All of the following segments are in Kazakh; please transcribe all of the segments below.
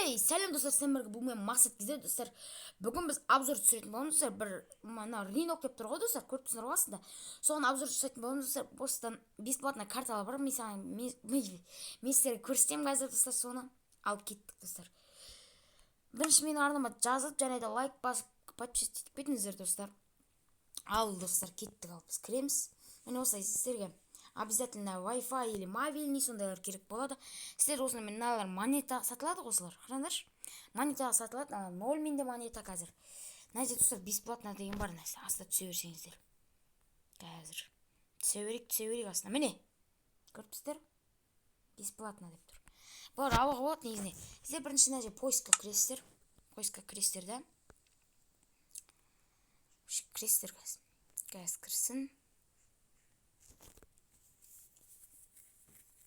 Эй, сәлем, достар, сіздермен бірге бұл мен, Мақсат Кизет, достар. Бүгін біз обзор түсіретін боламыз, достар. Бір мына рынок деп тұр ғой, достар, көріп тұрсыңдар ғой астында. Соған обзор жасайтын боламыз, достар. Осыдан бесплатно карталар бар. Мен саған мен сіздерге көрсетемін қазір, достар, соны. Алып кеттік, достар. Бірінші менің арнама жазып, және де лайк басып, подписаться етіп кетіңіздер, достар. Ал, достар, кеттік, ал біз кіреміз. Міне, осылай сіздерге обязательно Wi-Fi или мобильный сондайлар керек болады. Сіздер осыны, мыналар монета сатылады ғой, осылар. Қараңдаршы. Монетаға сатылады. Ана ноль менде монета қазір. Мына жерде, достар, бесплатно деген бар нәрсе. Астына түсе берсеңіздер. Қазір. Түсе берейік, түсе берейік астына. Міне. Көріп тұрсыздар? Бесплатно деп тұр. Бұлар алуға болады негізінде. Сіздер бірінші мына жерге поискқа кіресіздер. Поискқа кіресіздер да. Кіресіздер қазір. Қазір кірсін.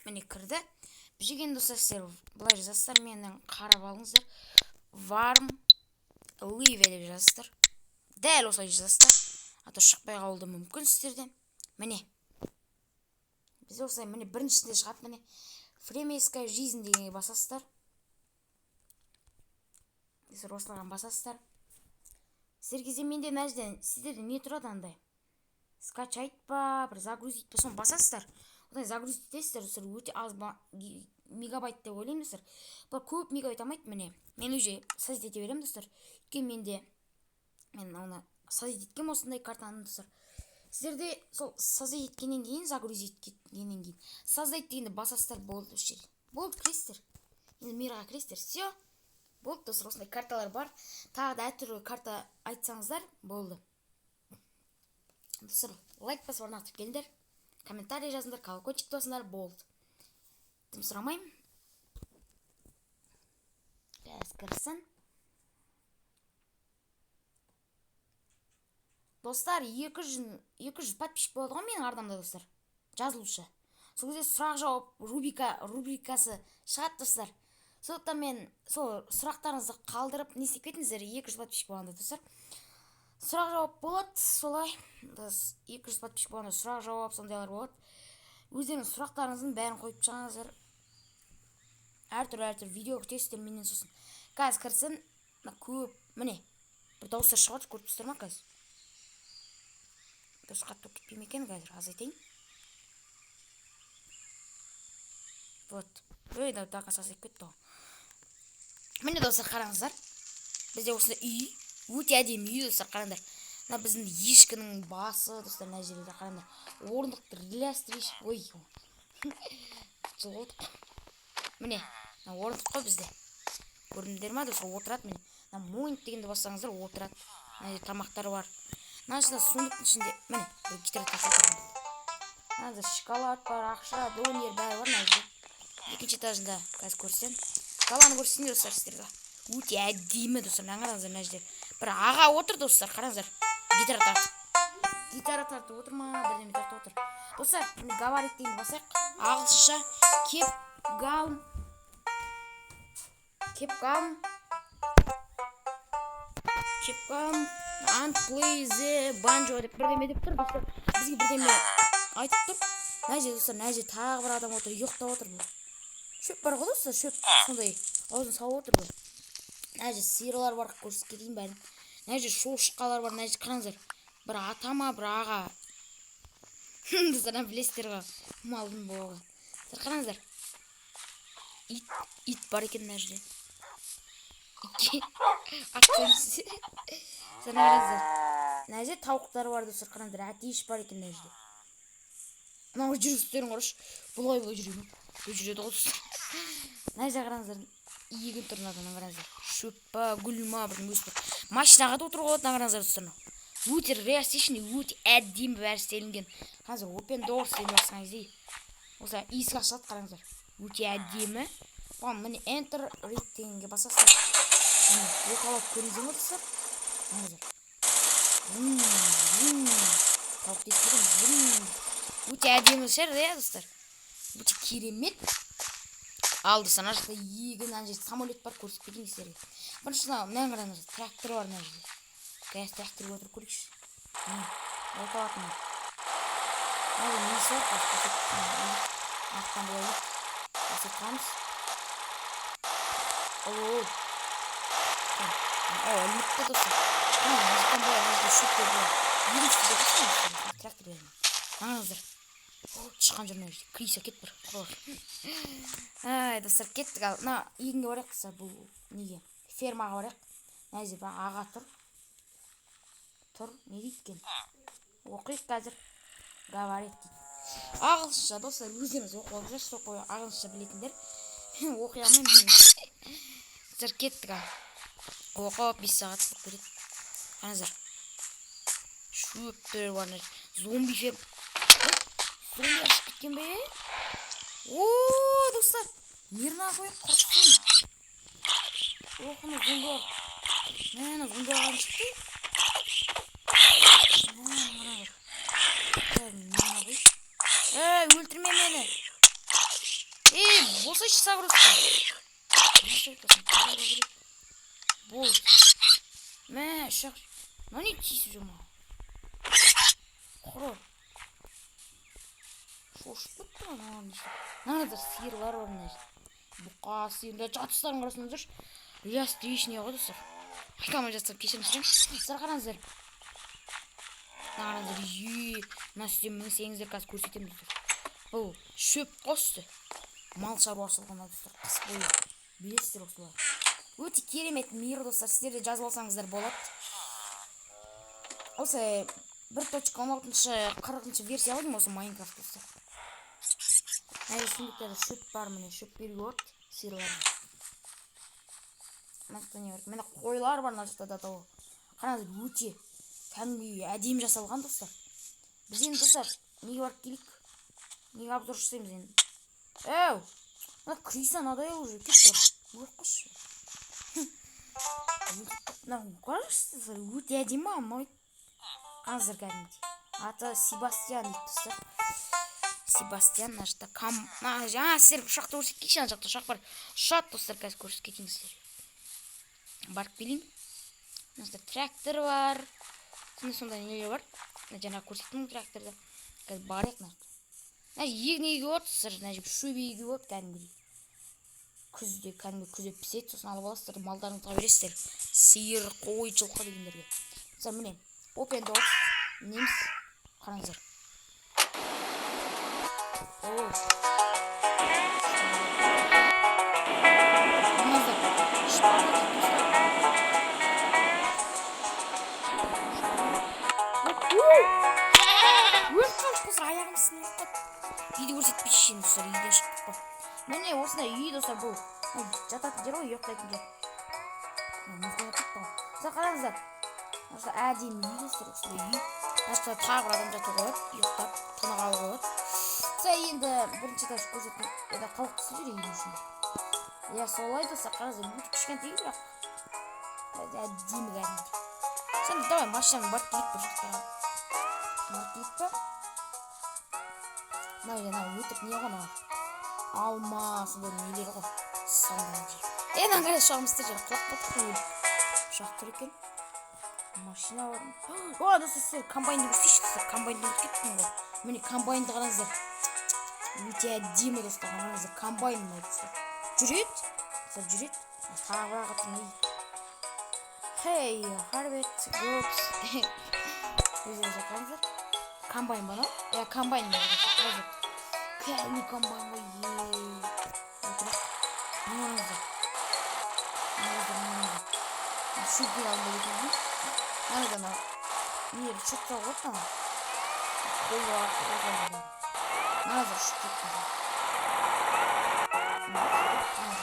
Міне, кірді. Бұл жерге енді, достар, сіздер былай жазасыздар, менің қарап алыңыздар. Warm Live деп жазасыздар. Дәл осылай жазасыздар. А то шықпай қалуы да мүмкін сіздерде. Міне. Біз осылай, міне, біріншісінде шығады, міне. Фремейская жизнь дегенге басасыздар. Сіздер осылаған басасыздар. Сіздер кезде менде мына жерден сіздерде не тұрады андай? Скачать па, бір загрузить па, соны басасыздар. Одан загрузить етесіздер, достар, өте аз мегабайт деп ойлаймын, достар. Бұлар көп мегабайт алмайды, міне. Мен уже создать ете беремін, достар. Өйткені менде мен оны создать еткенмін осындай картаны, достар. Сіздерде сол создать еткеннен кейін, загрузить еткеннен кейін, создать дегенді басасыздар, болды осы жерде. Болды, кіресіздер. Енді мирға кіресіздер. Все. Болды, достар, осындай карталар бар. Тағы да әртүрлі карта айтсаңыздар, болды. Достар, лайк басып орнатып келіңдер. Комментарий жазыңдар, колокольчик басыңдар, болды. Дым сұрамаймын. Қазір кірсін. Достар, 200 подписчик болады ғой менің арнамда, достар. Жазылушы. Сол кезде сұрақ жауап рубрикасы шығады, достар. Сондықтан мен сол сұрақтарыңызды қалдырып, не істеп кетіңіздер, 200 подписчик болғанда, достар. Сұрақ жауап болады, солай. 200 подписчик болғанда сұрақ жауап сондайлар болады. Өздеріңіз сұрақтарыңыздың бәрін қойып шығыңыздар. Әртүрлі әртүрлі видео күтесіздер менен сосын. Қазір кірсін, мына көп, міне, бір дауыстар шығып жатыр, көріп тұрсыздар ма қазір? Дауыс қатты болып кетпей ме екен қазір, азайтайын. Вот. Ой, да, до конца азайып кетті ғой. Міне, достар, қараңыздар. Бізде осындай үй, өте әдемі үй, достар, қараңдар. Мына біздің ешкінің басы, достар, мына жерде қараңдар. Орындықты реластырыш. Ой. Жылы. Міне, мына орындық қой бізде. Көрдіңдер ма, достар, отырады, міне. Мына мойнт дегенді бассаңыздар отырады. Мына жерде тамақтар бар. Мына жерде сундуктың ішінде, міне, бір гитара тартып отырған. Мына жерде шоколад бар, ақша, донер бәрі бар мына жерде. Екінші этажында қазір көрсетемін. Даланы көрсетейін, достар, сіздерге. Өте әдемі, достар, мына қараңыздар, мына жерде бір аға отыр, достар, қараңыздар. Гитара тартып. Гитара тартып отыр ма, бірдеме тартып отыр. Достар, міне, говорит дегенді басайық. Ағылшынша keep calm. Keep calm. Keep calm and play the banjo деп бірдеме деп тұр, достар. Бізге бірдеме айтып тұр. Мына жерде, достар, мына жерде тағы бір адам отыр, ұйықтап отыр бұл. Шөп бар ғой, достар, шөп сондай аузын салып отыр бұл. Мына жерде сиырлар бар, көрсетіп кетейін бәрін. Мына жерде шошқалар бар, мына жерде қараңыздар. Бір ата ма, бір аға. Достар, ана білесіздер ғой, малдың боғы. Достар, қараңыздар. Ит, ит бар екен мына жерде. Итке ат қойыңыз. Достар, қараңыздар. Мына жерде тауықтар бар, достар, қараңыздар. Әтеш бар екен мына жерде. Мынау жүрістерін қарашы. Бұлай былай жүре ме? Бұлай жүреді ғой, достар. Мына жерде қараңыздар. Егін тұр мынадан, қараңыздар. Шөп па, гүл ма, бірдеңе өсіп тұр. Машинаға да отыруға болады, мына қараңыздар, достар. Өте реалистичный, өте әдемі бәрі істелінген. Қараңыздар, open doors деген басқан кезде осылай есік ашылады, қараңыздар. Өте әдемі. Бұған міне enter read дегенге басасыздар. Міне, от алады, көрдіңіздер ме, достар? Қараңыздар. Вум, вум. Тауық тесіп кетеміз. Вум. Өте әдемі шығар, иә, достар? Өте керемет. Ал, достар, мына жақта егін, ана жерде самолет бар, көрсетіп кетейін сіздерге. Бірінші мына қараңыздар, трактор бар мына жерде. Қазір тракторға отырып көрейікші. Міне, от алады мына. Мына жерде несі бар, қазір көрсетіп кетейін. Артынан былай басып тұрамыз. О, о, ілініпті, достар. Мына жақтан былай, мына жерде шөптер былай егін деп тұрсың, трактор бәрін. Қараңыздар, тышқан жүр мына жерде, крыса, кет бір құрғыр. Ай, достар, кеттік. Ал мына егінге барайық, достар. Бұл неге, фермаға барайық. Мына жерде бір аға тұр, тұр. Не дейді екен, оқиық қазір. Говорит дейді ағылшынша. Достар, өздеріңіз оқып алып жүрсіз қой, ағылшынша білетіндер. Мен оқи алмаймын. Достар, кеттік. Ал оқып 5 сағат болып кетеді. Қараңыздар, шөптер бар мына жерде. Зомби ферм, зомби ашып кеткен бе? О, достар, мирно қойып құрсын. Ох, мына зомбилар, мә, ана зомбилар қайдан шықты? Мә, мына бір мирно қойшы. Ей, өлтірме мені, ей, болсайшы. Загрузка болды. Мә, үш ақ. Мынау не тиісіп жүр маған? Құры, шошып кетті ғой мынаған. Мынада сиырлар бар, мына жерде бұқа, сиыр. Жатыстарын қарасаңыздаршы, реалистичный ғой, достар. Айта алмай жатсам, кешірім сұраймын. Достар, қараңыздар, мына қараңыздар. Үй, мына үстіне мінсеңіздер, қазір көрсетемін, достар. Бұл шөп қой үсті, мал шаруашылығына, достар, қыс бойы білесіздер осылай. Өте керемет мир, достар, сіздер де жазып алсаңыздар болады. Осы 1.16 40-шы версия ғой деймін осы Майнкрафт, достар. Мына жерде сундуктарда шөп бар, міне, шөп беруге болады сиырларға. Мына жақта не бар? Міне, қойлар бар мына жақта да. Қараңыздар, өте кәдімгідей әдемі жасалған, достар. Біз енді, достар, неге барып келейік, неге обзор жасаймыз енді? Әу, мына крыса надоел уже, кет, бар, өліп қалшы. Мына қараңызшы, өте әдемі, маған ұнайды. Қараңыздар, кәдімгідей аты Себастьян дейді, достар, Себастьян. Мына жақта кам, мына жаңа сіздер ұшақты көрсетіп кетейінші. Ана жақта ұшақ бар, ұшады, достар, қазір көрсетіп кетейін сіздерге. Барып келейін. Мына жақта трактор бар, сондай сондай нелер бар. Мына жаңа көрсеттім ғой тракторды. Қазір барайық мына жақта. Мына егін егуге болады, достар, мына жерге шөп егуге болады кәдімгідей. Күзде, кәдімгі күзде піседі, сосын алып аласыздар, малдарыңызға бересіздер, сиыр, қой, жылқы дегендерге. Достар, міне, open doors неміс, қараңыздар. О, қараңыздар, шпага дейді, достар. Өліп қалдық, достар, аяғым сынып қалды. Үйді көрсетпейші енді, достар, үйден шықтық қой. Міне, осындай үй, достар. Бұл жататын жер ғой, ұйықтайтын жер. Мұзға кетті ғой. Достар, қараңыздар, осы әдемі үй, достар, осындай үй. Мына жақта тағы бір адам жатуға болады, ұйықтап тынық алуға болады. Достар, енді бірінші этаж көрсеттім. Это халық түсіп жүр үйдің ішінде. Иә, солай, достар, қараңыздар, өте кішкентай үй, бірақ әдемі кәдімгідей. Сен давай машинамен барып келейік бір жақтарға, барып келейік па? Мынау мынау өтірік не ғой мынау, алма, сондай нелер ғой сандаған. Е, мынаны қара, ұшағымыз тұр, жаңа құлап қалдық қой өліп. Ұшақ тұр екен, машина бар. О, достар, сіздер комбайнды көрсетейінші, достар, комбайнды ұмытып кеттім ғой. Міне, комбайнды қараңыздар, өте әдемі, достар. Қараңыздар, комбайн мынау, достар, жүреді, достар, жүреді. Тағы бір ағатын не дейді? Хей, Харвет Гробс, өздеріңіз оқыңыздар. Комбайн ба мынау? Иә, комбайн мынау, достар, қараңыздар, кәдімгі комбайн ғой. Е, отырайық. Мына қараңыздар, мына қараңыздар, шөпке алынбайды екен ғой. Ана анау не, шөп тауып болады мынау, қойлар, қозылар. Мынада ұшып кетті,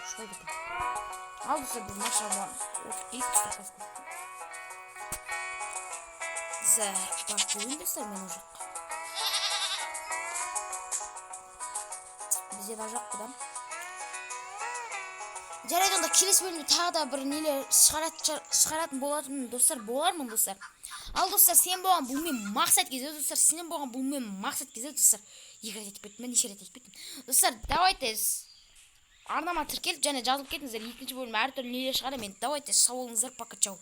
ұшпайды екен. Ал, достар, біз машинаға отырып келейік, достар, қазір көрсетемін. Достар, барып келейін, достар, мен ол жаққа. Бізде мына жақ бұдан. Жарайды, онда келесі бөлімде тағы да бір нелер шығаратын болатын, достар, болармын, достар. Ал, достар, сен болған бұл мен Мақсат кезі, достар, сенен болған бұл мен Мақсат кезі, достар. Екі рет айтып кеттім ба, неше рет айтып кеттім? Достар, давайте арнама тіркеліп және жазылып кетіңіздер. Екінші бөлім әртүрлі нелер шығарамын енді. Давайте, сау болыңыздар, пока, чао.